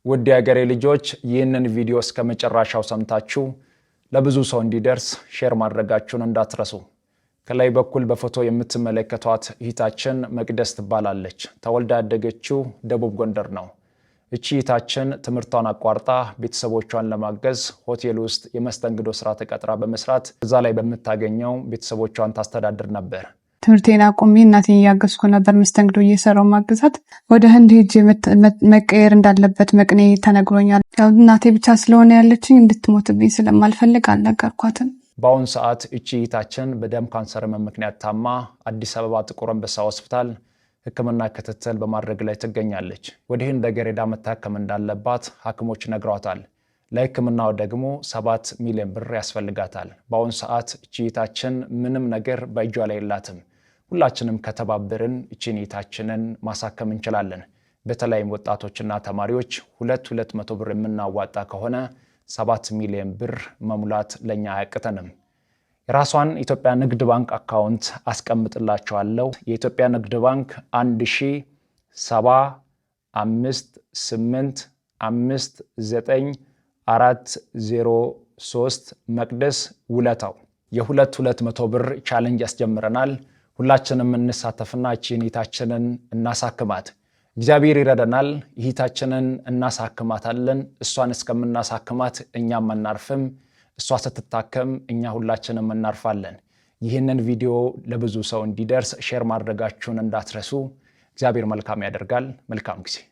ውድ የሀገሬ ልጆች፣ ይህንን ቪዲዮ እስከ መጨረሻው ሰምታችሁ ለብዙ ሰው እንዲደርስ share ማድረጋችሁን እንዳትረሱ። ከላይ በኩል በፎቶ የምትመለከቷት እህታችን መቅደስ ትባላለች። ተወልዳ ያደገችው ደቡብ ጎንደር ነው። እቺ እህታችን ትምህርቷን አቋርጣ ቤተሰቦቿን ለማገዝ ሆቴል ውስጥ የመስተንግዶ ስራ ተቀጥራ በመስራት እዛ ላይ በምታገኘው ቤተሰቦቿን ታስተዳድር ነበር። ትምህርቴን አቁሜ እናቴን እያገዝኩ ነበር፣ መስተንግዶ እየሰራው ማገዛት። ወደ ህንድ ሄጄ መቀየር እንዳለበት መቅኔ ተነግሮኛል። ያው እናቴ ብቻ ስለሆነ ያለችኝ እንድትሞትብኝ ስለማልፈልግ አልነገርኳትም። በአሁኑ ሰዓት እቺ እህታችን በደም ካንሰር ህመም ምክንያት ታማ አዲስ አበባ ጥቁር አንበሳ ሆስፒታል ሕክምና ክትትል በማድረግ ላይ ትገኛለች። ወደ ህንድ ሀገር ሄዳ መታከም እንዳለባት ሐኪሞች ነግሯታል። ለሕክምናው ደግሞ 7 ሚሊዮን ብር ያስፈልጋታል። በአሁኑ ሰዓት እቺ እህታችን ምንም ነገር በእጇ ላይ የላትም። ሁላችንም ከተባበርን እቺን እህታችንን ማሳከም እንችላለን። በተለይም ወጣቶችና ተማሪዎች 200 200 ብር የምናዋጣ ከሆነ 7 ሚሊዮን ብር መሙላት ለእኛ አያቅተንም። የራሷን ኢትዮጵያ ንግድ ባንክ account አስቀምጥላችኋለሁ። የኢትዮጵያ ንግድ ባንክ 1075859 403 መቅደስ ውለታው። የ200 200 ብር challenge ያስጀምረናል። ሁላችንም እንሳተፍና እቺን እህታችንን እናሳክማት። እግዚአብሔር ይረዳናል። እህታችንን እናሳክማታለን። እሷን እስከምናሳክማት እኛም አናርፍም። እሷ ስትታከም እኛ ሁላችንም እናርፋለን። ይህንን ቪዲዮ ለብዙ ሰው እንዲደርስ share ማድረጋችሁን እንዳትረሱ። እግዚአብሔር መልካም ያደርጋል። መልካም ጊዜ።